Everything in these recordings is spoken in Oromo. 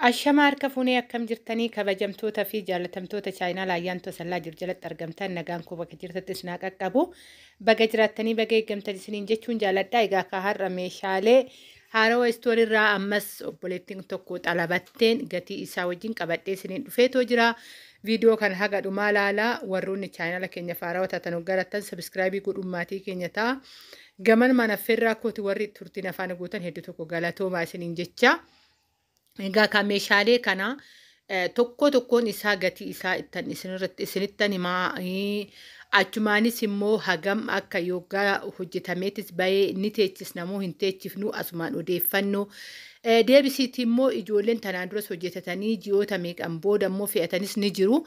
Ashama harka fuunee akkam jirtanii kabajamtoota fi jaalatamtoota chaayinaa Ayyaantuu Asallaa jiru jalatti argamtan nagaan koo bakka jirtatti isin haa qaqqabu. Baga jiraattanii baga eeggamtan isiniin jechuun jaaladha. Egaa akka har'a meeshaalee haarawaa istoorii irraa ammas obboleettiin tokko xalabatteen gatii isaa wajjin qabadhee isiniin dhufeetoo jira. Viidiyoo kana haga dhumaa laalaa warroonni chaayinala keenya haarawaa taatan garattan sabiskiraayibii godhuun maatii keenya ta'a. Gaman mana affeerraa kooti warri turtiin afaan guutan hedduu tokko galatoomaa isiniin jecha. Egaa kan meeshaalee kana tokko tokkoon isaa gatii isaa ittan isinirratti isinittan himaa achumaanis immoo hagam akka yoggaa hojjetameetis bahee ni teechisna moo hin teechifnu asumaan odeeffannoo deebisiiti immoo ijoolleen tanaan duras hojjetatanii ji'oota meeqan booda immoo fe'atanis ni jiru.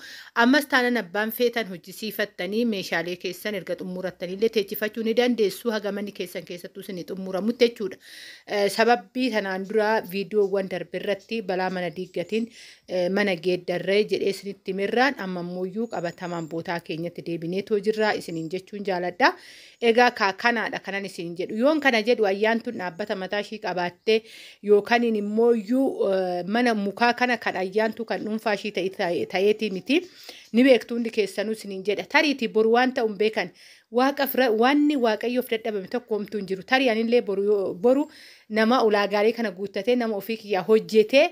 Ammas taanan abbaan feetan hojjisiifattanii meeshaalee keessan erga xumurattaniillee teechifachuu ni dandeessu haga manni keessan keessattuu isin xumuramutti jechuudha. Sababbii tanaan dura viidiyoowwan darbe irratti balaa mana diiggatiin mana geeddarree jedhee isinitti mirraan amma ammoo qabatamaan bootaa keenyatti deebineetoo jirra isiniin jechuun jaaladha. Egaa kanaadha kanan isin jedhu. Yoon kana jedhu ayyaantuun dhaabbata mataa ishii qabaattee yookaan immoo iyyuu mana mukaa kana kan ayyaantuu kan dhuunfaa ishii ta'eetii miti. Ni beektu hundi keessanuu isiniin jedha. Tariitii boru waan ta'u hin beekan. Waaqaf wanni waaqayyoof dadhabame tokko homtuu hin jiru. Tarii anillee boru nama ulaagaalee kana guuttatee nama ofii kiyyaa hojjetee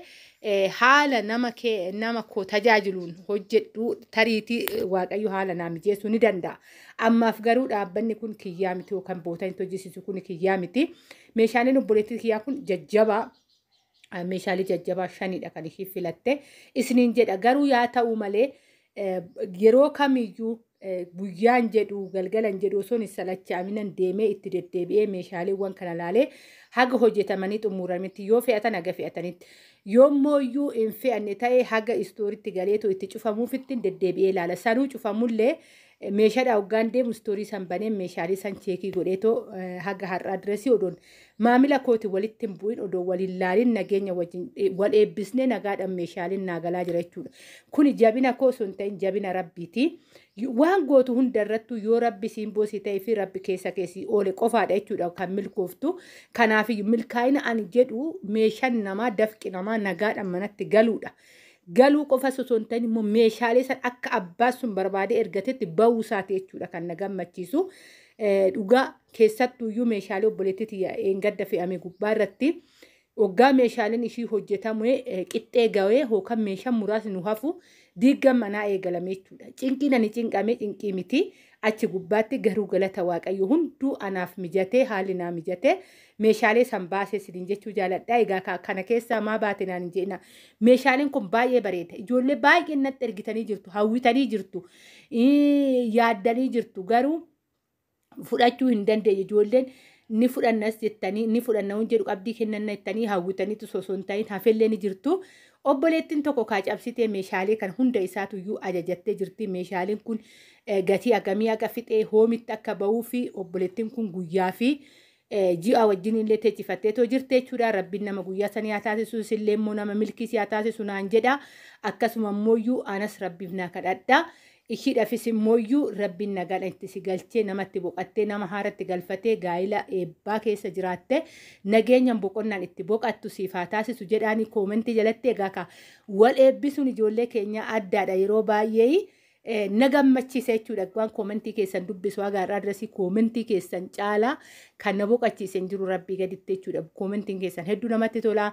haala nama kee nama koo tajaajiluun hojjedhu tariitii waaqayyo haala naa mijeessuu ni danda'a. Ammaaf garuu dhaabbanni kun kiyyaa miti yookaan bootaan itti hojjisiisu kun kiyyaa miti. Meeshaaleen obboleettii kiyyaa kun jajjabaa meeshaalee jajjabaa shanidha kan ishii filatte isiniin jedha. Garuu yaa ta'u malee yeroo kamiyyuu guyyaan jedhu galgalan jedhu osoo hin salachaaminan deemee itti deddeebi'ee meeshaaleewwan kana laalee haga hojjetamanii xumuramitti yoo fe'atan haga fe'atanitti yoommoo iyyuu hin fe'anne ta'ee haga istooritti galeetoo itti cufamuufitti deddeebi'ee ilaala. Sanuu cufamullee meeshaadha hoggaan deemu istoorii san banee meeshaalee san cheekii godheetoo haga har'aa diresii odoon maamila kooti walitti hin bu'in odoo waliin laalin nageenya wajjin wal eebbisnee nagaadhaan meeshaaleen naagalaa jira jechuudha. Kuni jabina koo osoo hin ta'in jabina rabbiiti. Waan gootu hundarrattuu yoo rabbi siin boosii ta'ee fi rabbi keessa keessi oole qofaadha jechuudha kan milkooftu. Kanaaf milkaa'ina ani jedhu meeshaan namaa dafqi namaa nagaadhaan manatti galuudha. Galuu qofa osoo hin ta'in immoo meeshaalee san akka abbaan sun barbaadee ergatetti bahuu isaati jechuudha kan na gammachiisu. Dhugaa keessattuyyuu meeshaalee obboleettii eengadda fe'ame gubbaa irratti waggaa meeshaaleen ishii hojjetame qixxee gahee yookaan meeshaan muraasni nu hafu diiggan manaa eegalame jechuudha. Cinqiin ani cinqame cinqii miti. Achi gubbaatti garuu galata waaqayyo hunduu anaaf mijatee haalli naa mijatee meeshaalee san baasee isiniin jechuu jaaladha. Egaa kana keessaa maa baate naan hin jedhina. Meeshaaleen kun baay'ee bareeda. Ijoollee baay'een natti ergitanii jirtu, hawwitanii jirtu, yaaddanii jirtu garuu fudhachuu hin dandeenye ijoolleen ni fudhannas jettanii ni fudhanna jedhu qabdii kennanna jettanii hawwitaniitu osoo hin ta'in hafellee ni jirtu. Obboleettiin tokko kaa cabsitee meeshaalee kan hunda isaatuyyuu ajajattee jirti. Meeshaaleen kun gatii hagamii akka fixee hoomitti akka bahuu fi obboleettiin kun guyyaa fi ji'a wajjin illee teechifatteetoo jirti jechuudha. Rabbiin nama guyyaa sanii haa taasisu isillee immoo nama milkii si haa taasisu naan jedha. Akkasuma immoo anas rabbiif naa kadhadha. Ishiidhaafis immoo rabbiin nagaadhaan itti si galchee namatti boqottee nama haaratti galfatee gaa'ila eebbaa keessa jiraatte nageenyaan boqonnaan itti boqattu siif haa taasisu jedhaanii koomentii jalatti egaa ka wal eebbisuun ijoollee keenyaa addaadha yeroo baay'ee na gammachiisa jechuudha. Waan koomentii keessan dubbisu haga har'aa dirasii koomentii keessan caalaa kan na boqochiise hin jiru rabbii gaditti jechuudha. Koomentiin keessan hedduu namatti tola.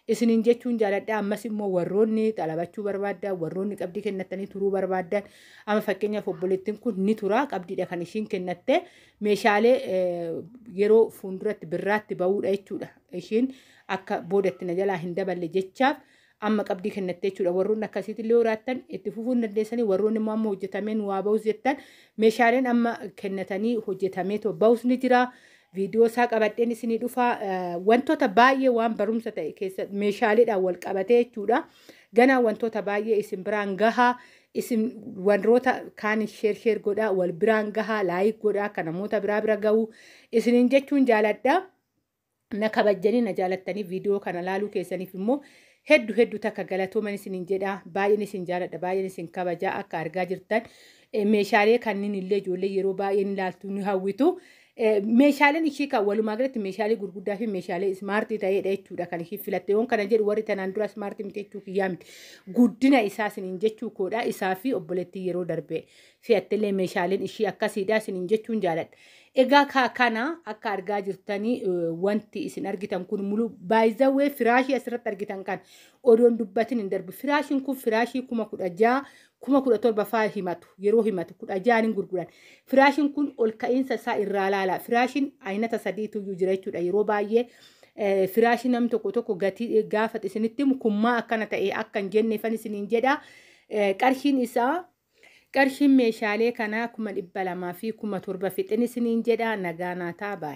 Isiniin jechuun jaaladha. Ammas immoo warroonni xalabachuu barbaaddan, warroonni qabdii kennattanii turuu barbaaddan, amma fakkeenyaaf obboleettiin kun ni tura qabdiidha kan ishiin kennatte meeshaalee yeroo fuulduratti birraatti bahuudha jechuudha. Ishiin akka boodatti na jalaa hin daballe jechaaf amma qabdii kennatte jechuudha. Warroonni akkasiitti illee horaattan itti fufuu hin dandeessanii warroonni immoo amma hojjetamee nu waa bahus jettan meeshaaleen amma kennatanii hojjetamee bahus ni jira. Viidiyoo isaa qabadheen isinii dhufa wantoota baay'ee waan barumsa ta'e keessa meeshaaleedhaan wal qabatee jechuudha. Ganaa wantoota baay'ee isin biraan gahaa isin warroota kaan sheer sheer godhaa wal biraan gahaa laayik godhaa akka namoota biraa bira ga'u isiniin jechuun jaaladha. Na kabajjanii na jaalattanii viidiyoo kana laaluu keessaniif immoo hedduu hedduu takka galatooman isiniin jedha. Baay'een isin jaaladha baay'een isin kabajaa akka argaa jirtan meeshaalee kanneen illee ijoollee yeroo baay'een ilaaltu ni hawwitu. Meeshaaleen ishii kan walumaa galatti meeshaalee gurguddaa fi meeshaalee smart ta'edha jechuudha kan ishii filatte. Yoon kana jedhu warri tanaan dura smart miti jechuu kiyyaa miti. Guddina isaa isiniin jechuu koodha. Isaa fi obboleettii yeroo darbe fe'attillee meeshaaleen ishii akkasiidha isiniin jechuun jaaladha. Egaa kana akka argaa jirtanii wanti isin argitan kun mulu baay'izawwee firaashii asirratti argitan kan odoon dubbatin hin darbu. Firaashiin kun firaashii 16,000, 17,000 fa'aa himatu, yeroo himatu 16 hin gurguran. Firaashiin kun ol ka'iinsa isaa irraa laala. Firaashiin aynata sadiitu iyyuu jira jechuudha. Yeroo baay'ee firaashii namni tokko tokko gatii gaafate isinitti himu kummaa akkana ta'e akka hin jenneefan isiniin jedha. Qarshiin isaa, qarshiin meeshaalee kanaa 207,000 fixin isiniin jedha. Nagaa naa ta'a, baay'ee.